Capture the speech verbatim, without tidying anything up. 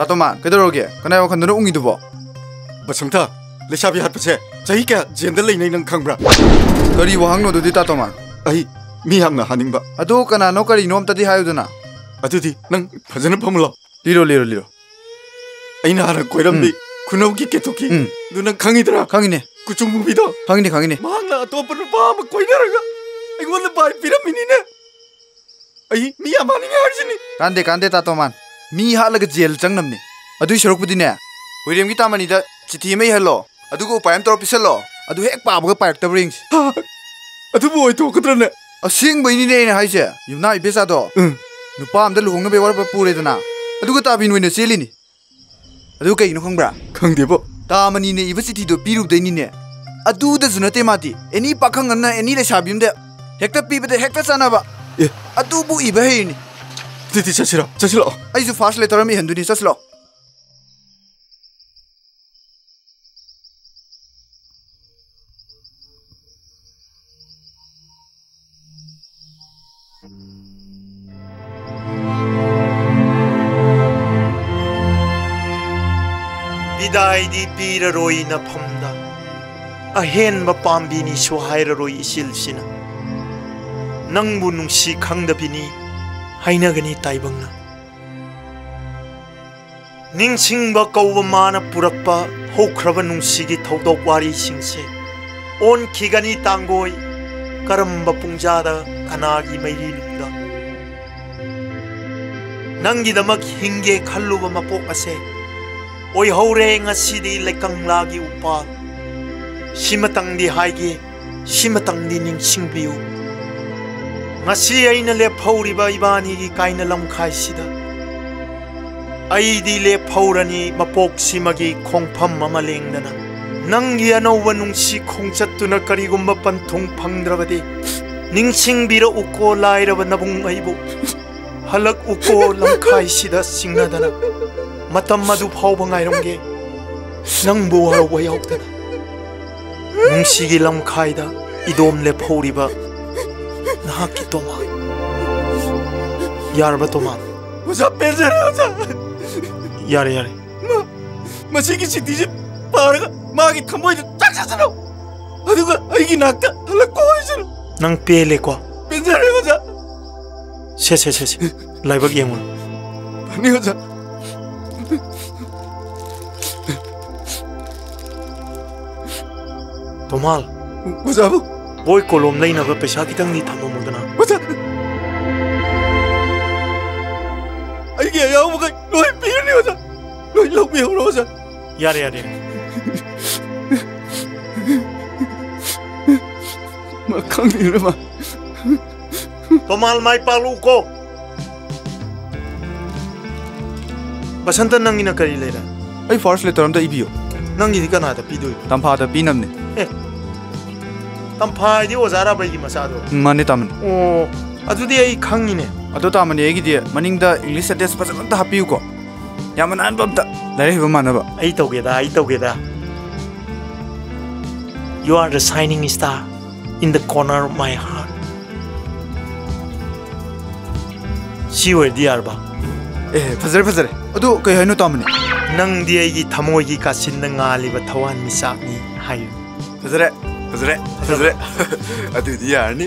ꯇꯥꯇꯣꯃꯥꯟ, ꯀꯩꯗꯧꯔꯒꯦ? ꯀꯅꯥꯏ ꯋꯥꯈꯜꯗꯅꯣ ꯎꯪꯉꯤꯗꯨꯕꯣ? ꯕꯁꯟꯇ, ꯂꯩꯁꯥꯕꯤ ꯍꯥꯠꯄꯁꯦ ꯆꯍꯤ ꯀꯌꯥ ꯖꯦꯜꯗ ꯂꯩꯅꯩ ꯅꯪ ꯈꯪꯕ꯭ꯔꯥ? ꯀꯔꯤ ꯋꯥꯍꯪꯅꯣ ꯑꯗꯨꯗꯤ, ꯇꯥꯇꯣꯃꯥꯟ? ꯑꯩ ꯃꯤ ꯌꯥꯝꯅ ꯍꯥꯠꯅꯤꯡꯕ꯫ ꯑꯗꯨ ꯀꯅꯥꯅꯣ ꯀꯔꯤꯅꯣ ꯑꯝꯇꯗꯤ ꯍꯥꯏꯌꯨꯗꯅ꯫ ꯑꯗꯨꯗꯤ ꯅꯪ ꯐꯖꯅ ꯐꯝꯃꯨ ꯂꯥꯎ꯫ ꯂꯤꯔꯣ, ꯂꯤꯔꯣ, ꯂꯤꯔꯣ꯫ ꯑꯩꯅ ꯍꯥꯟꯅ ꯀꯣꯏꯔꯝꯕꯤ ꯎꯝ꯫ ꯈꯨꯅꯧꯒꯤ ꯀꯦꯇꯨꯀꯤ꯫ ꯎꯝ꯫ ꯑꯗꯨ ꯅꯪ ꯈꯪꯉꯤꯗ꯭ꯔꯥ? ꯈꯪꯉꯤꯅꯦ꯫ ꯀꯨꯆꯨ ꯃꯨꯕꯤꯗꯣ꯫ ꯈꯪꯉꯤꯅꯦ, ꯈꯪꯉꯤꯅꯦ꯫ ꯃꯍꯥꯛꯅ ꯑꯇꯣꯞꯄ ꯅꯨꯄꯥ ꯑꯃ ꯀꯣꯏꯅꯔꯒ ꯑꯩꯉꯣꯟꯗ ꯚꯥꯏ ꯄꯤꯔꯝꯃꯤꯅꯤꯅꯦ꯫ ꯑꯩ ꯃꯤ ꯌꯥꯝ ꯍꯥꯠꯅꯤꯡꯉꯦ ꯍꯥꯏꯔꯤꯁꯤꯅꯤ꯫ ꯀꯥꯟꯗꯦ, ꯀꯥꯟꯗꯦ, ꯇꯥꯇꯣꯃꯥꯟ꯫ ꯃꯤ ꯍꯥꯠꯂꯒ ꯖꯦꯜ ꯆꯪꯅꯕꯅꯤ꯫ ꯑꯗꯨꯏ ꯁꯔꯨꯛꯄꯨꯗꯤꯅꯦ, ꯍꯨꯏꯔꯦꯝꯒꯤ ꯇꯥꯃꯅꯤꯗ ꯆꯤꯊꯤ ꯑꯃ ꯏꯍꯜꯂꯣ, ꯑꯗꯨꯒ ꯎꯄꯥꯏ ꯑꯃ ꯇꯧꯔ ꯄꯤꯁꯜꯂꯣ꯫ ꯑꯗꯨ ꯍꯦꯛ ꯄꯥꯕꯒ ꯄꯥꯏꯔꯛꯇꯕ꯭ꯔꯥ ꯌꯦꯡꯁꯤ꯫ ꯍꯥ? ꯑꯗꯨꯕꯨ ꯑꯣꯏꯊꯣꯛꯀꯗ꯭ꯔꯅꯦ? ꯑꯁꯦꯡꯕꯩꯅꯤꯅꯦ ꯑꯩꯅ ꯍꯥꯏꯁꯦ꯫ ꯌꯨꯝꯅꯥꯝ ꯏꯕꯦꯆꯥꯗꯣ ꯎꯝ꯫ ꯅꯨꯄꯥ ꯑꯝꯗ ꯂꯨꯍꯣꯡꯅꯕ ꯋꯥꯔꯕ ꯄꯨꯔꯦꯗꯅ, ꯑꯗꯨꯒ ꯇꯥꯕꯤꯟ ꯑꯣꯏꯅ ꯆꯦꯜꯂꯤꯅꯤ꯫ ꯑꯗꯨ ꯀꯩꯒꯤꯅꯣ ꯈꯪꯕ꯭ꯔꯥ? ꯈꯪꯗꯦꯕꯣ꯫ ꯇꯥꯃꯅꯤꯅ ꯏꯕ ꯆꯤꯊꯤꯗꯣ ꯄꯤꯔꯨꯕꯗꯩꯅꯤꯅꯦ꯫ ꯑꯗꯨꯗꯁꯨ ꯅꯠꯇꯦ ꯃꯥꯗꯤ, ꯑꯦꯅꯤ ꯄꯥꯈꯪ ꯑꯃꯅ ꯑꯦꯅꯤ ꯂꯩꯁꯥꯕꯤ ꯑꯃꯗ ꯍꯦꯛꯇ ꯄꯤꯕꯗ ꯍꯦꯛꯇ ꯆꯥꯟꯅꯕ꯫ ꯑꯦ꯫ ꯑꯗꯨꯕꯨ ꯏꯕ ꯍꯩꯔꯤꯅꯤ꯫ ꯑꯗꯨꯗꯤ ꯆꯠꯁꯤꯔꯣ? ꯆꯠꯁꯤꯜꯂꯛꯑꯣ꯫ ꯑꯩꯁꯨ ꯐꯥꯔꯁ ꯂꯦꯇꯔ ꯑꯃ ꯏꯍꯟꯗꯣꯏꯅꯤ, ꯆꯠꯁꯤꯜꯂꯛꯑꯣ꯫ ꯕꯤꯗꯥꯏꯗꯤ ꯄꯤꯔꯔꯣꯏ ꯅꯐꯝꯗ, ꯑꯍꯦꯟꯕ ꯄꯥꯝꯕꯤꯅꯤꯁꯨ ꯍꯥꯏꯔꯔꯣꯏ ꯏꯆꯤꯜꯁꯤꯅ꯫ ꯅꯪꯕꯨ ꯅꯨꯡꯁꯤ ꯈꯪꯗꯕꯤꯅꯤ ꯍꯥꯏꯅꯒꯅꯤ ꯇꯥꯏꯕꯪꯅ꯫ ꯅꯤꯡꯁꯤꯡꯕ ꯀꯧꯕ ꯃꯥꯅ ꯄꯨꯔꯛꯄ ꯍꯧꯈ꯭ꯔꯕ ꯅꯨꯡꯁꯤꯒꯤ ꯊꯧꯗꯣꯛ ꯋꯥꯔꯤꯁꯤꯡꯁꯦ ꯑꯣꯟꯈꯤꯒꯅꯤ ꯇꯥꯡꯒꯣꯏ꯫ ꯀꯔꯝꯕ ꯄꯨꯡꯖꯥꯗ ꯀꯅꯥꯒꯤ ꯃꯩꯔꯤꯅꯨꯡꯗ? ꯅꯪꯒꯤꯗꯃꯛ ꯍꯤꯡꯒꯦ ꯈꯜꯂꯨꯕ ꯃꯄꯣꯛ ꯑꯁꯦ ꯑꯣꯏꯍꯧꯔꯦ ꯉꯁꯤꯗꯤ ꯂꯩꯀꯪꯂꯥꯒꯤ ꯎꯄꯥꯜ꯫ ꯁꯤꯃꯇꯪꯗꯤ ꯍꯥꯏꯒꯦ, ꯁꯤꯃꯇꯪꯗꯤ ꯅꯤꯡꯁꯤꯡꯕꯤꯌꯨ꯫ ꯉꯁꯤ ꯑꯩꯅ ꯂꯦꯞꯍꯧꯔꯤꯕ ꯏꯕꯥꯅꯤꯒꯤ ꯀꯥꯏꯅ ꯂꯝꯈꯥꯏꯁꯤꯗ ꯑꯩꯗꯤ ꯂꯦꯞꯍꯧꯔꯅꯤ ꯃꯄꯣꯛꯁꯤꯃꯒꯤ ꯈꯣꯡꯐꯝ ꯑꯃ ꯂꯦꯡꯗꯅ꯫ ꯅꯪꯒꯤ ꯑꯅꯧꯕ ꯅꯨꯡꯁꯤ ꯈꯣꯡꯆꯠꯇꯨꯅ ꯀꯔꯤꯒꯨꯝꯕ ꯄꯟꯊꯨꯡ ꯐꯪꯗ꯭ꯔꯕꯗꯤ, ꯅꯤꯡꯁꯤꯡꯕꯤꯔꯛꯎꯀꯣ ꯂꯥꯏꯔꯕ ꯅꯕꯨꯡ ꯑꯩꯕꯨ꯫ ꯍꯜꯂꯛꯎꯀꯣ ꯂꯝꯈꯥꯏꯁꯤꯗ ꯆꯤꯡꯅꯗꯅ꯫ ꯃꯇꯝ ꯑꯗꯨ ꯐꯥꯎꯕ ꯉꯥꯏꯔꯝꯒꯦ, ꯅꯪꯕꯨ ꯋꯥꯔꯧꯕ ꯌꯥꯎꯗꯅ꯫ ꯅꯨꯡꯁꯤꯒꯤ ꯂꯝꯈꯥꯏꯗ ꯏꯗꯣꯝ ꯂꯦꯞꯍꯧꯔꯤꯕ ꯅꯍꯥꯛꯀꯤ ꯇꯣꯃꯥꯟ꯫ ꯌꯥꯔꯕ ꯇꯣꯃꯥꯟ? ꯑꯣꯖꯥ, ꯄꯦꯟꯖꯔꯦ, ꯑꯣꯖꯥ꯫ ꯌꯥꯔꯦ, ꯌꯥꯔꯦ꯫ ꯃꯥ, ꯃꯁꯤꯒꯤ ꯆꯤꯊꯤꯁꯤ ꯄꯥꯔꯒ ꯃꯥꯒꯤ ꯊꯃꯣꯏꯗ ꯆꯥꯛ ꯆꯥꯁꯤꯜꯂꯣ꯫ ꯑꯗꯨꯒ ꯑꯩꯒꯤ ꯅꯥꯛꯇ ꯍꯜꯂꯛꯀꯣ ꯍꯥꯏꯁꯤꯅꯣ꯫ ꯅꯪ ꯄꯦꯜꯂꯦꯀꯣ? ꯄꯦꯟꯖꯔꯦ, ꯑꯣꯖꯥ꯫ ꯁꯦ, ꯁꯦ, ꯁꯦ, ꯁꯦ꯫ ꯂꯥꯏꯕꯛ ꯌꯦꯡꯉꯨ꯫ ꯐꯅꯤ, ꯑꯣꯖꯥ꯫ ꯇꯣꯃꯥꯜ꯫ ꯑꯣꯖꯥꯕꯨ꯫ ꯕꯣꯏ ꯀꯣꯂꯣꯝ ꯂꯩꯅꯕ ꯄꯩꯁꯥ ꯈꯤꯇꯪꯗꯤ ꯊꯝꯃꯝꯃꯨꯗꯅ꯫ ꯑꯣꯖꯥ꯫ ꯑꯩꯒꯤ ꯑꯌꯥꯎꯕꯈꯩ ꯂꯣꯏ ꯄꯤꯔꯅꯤ, ꯑꯣꯖꯥ꯫ ꯂꯣꯏ ꯂꯧꯕꯤꯍꯧꯔꯣ, ꯑꯣꯖꯥ꯫ ꯌꯥꯔꯦ, ꯌꯥꯔꯦ꯫ ꯃꯥ ꯈꯪꯗ꯭ꯔꯤꯕ ꯃꯥ꯫ ꯇꯣꯃꯥꯜ, ꯃꯥꯏ ꯄꯥꯛꯂꯛꯎꯀꯣ꯫ ꯕꯁꯟꯇ, ꯅꯪꯒꯤꯅ ꯀꯔꯤ ꯂꯩꯔꯦ? ꯑꯩ first letter ꯑꯝꯇ ꯏꯕꯤꯌꯨ꯫ ꯅꯪꯒꯤꯗꯤ ꯀꯅꯥꯗ ꯄꯤꯗꯣꯏꯕ? ꯇꯝꯐꯥꯗ ꯄꯤꯅꯕꯅꯦ꯫ ꯑꯦ, ꯇꯝꯐꯥ ꯍꯥꯏꯗꯤ ꯑꯣꯖꯥ ꯔꯥꯕꯩꯒꯤ ꯃꯆꯥꯗꯣ? ꯎꯝ, ꯃꯥꯅꯦ, ꯇꯥꯃꯅꯦ꯫ ꯑꯣ, ꯑꯗꯨꯗꯤ ꯑꯩ ꯈꯪꯉꯤꯅꯦ꯫ ꯑꯗꯣ ꯇꯥꯃꯅꯦ, ꯑꯩꯒꯤꯗꯤ ꯃꯅꯤꯡꯗ English sentence ꯐꯖꯕ ꯑꯝꯇ ꯍꯥꯞꯄꯤꯌꯨꯀꯣ꯫ ꯌꯥꯝ ꯅꯥꯟꯕ ꯑꯝꯇ, ꯂꯥꯏꯔꯤꯛ ꯍꯩꯕ ꯃꯥꯟꯅꯕ꯫ ꯑꯩ ꯇꯧꯒꯦꯗ, ꯑꯩ ꯇꯧꯒꯦꯗ꯫ You are the shining star in the corner of my heart. ꯁꯤ ꯑꯣꯏꯔꯗꯤ ꯌꯥꯔꯕ? ꯑꯦ, ꯐꯖꯔꯦ, ꯐꯖꯔꯦ꯫ ꯑꯗꯨ ꯀꯩ ꯍꯥꯏꯅꯣ, ꯇꯥꯃꯅꯦ? ꯅꯪꯗꯤ ꯑꯩꯒꯤ ꯊꯃꯣꯏꯒꯤ ꯀꯥꯆꯤꯟꯗ ꯉꯥꯜꯂꯤꯕ ꯊꯋꯥꯟꯃꯤꯆꯥꯛꯅꯤ ꯍꯥꯏꯌꯨ꯫ ꯐꯖꯔꯦ, ꯐꯖꯔꯦ, ꯐꯖꯔꯦ꯫ ꯑꯗꯨꯗꯤ ꯌꯥꯔꯅꯤ꯫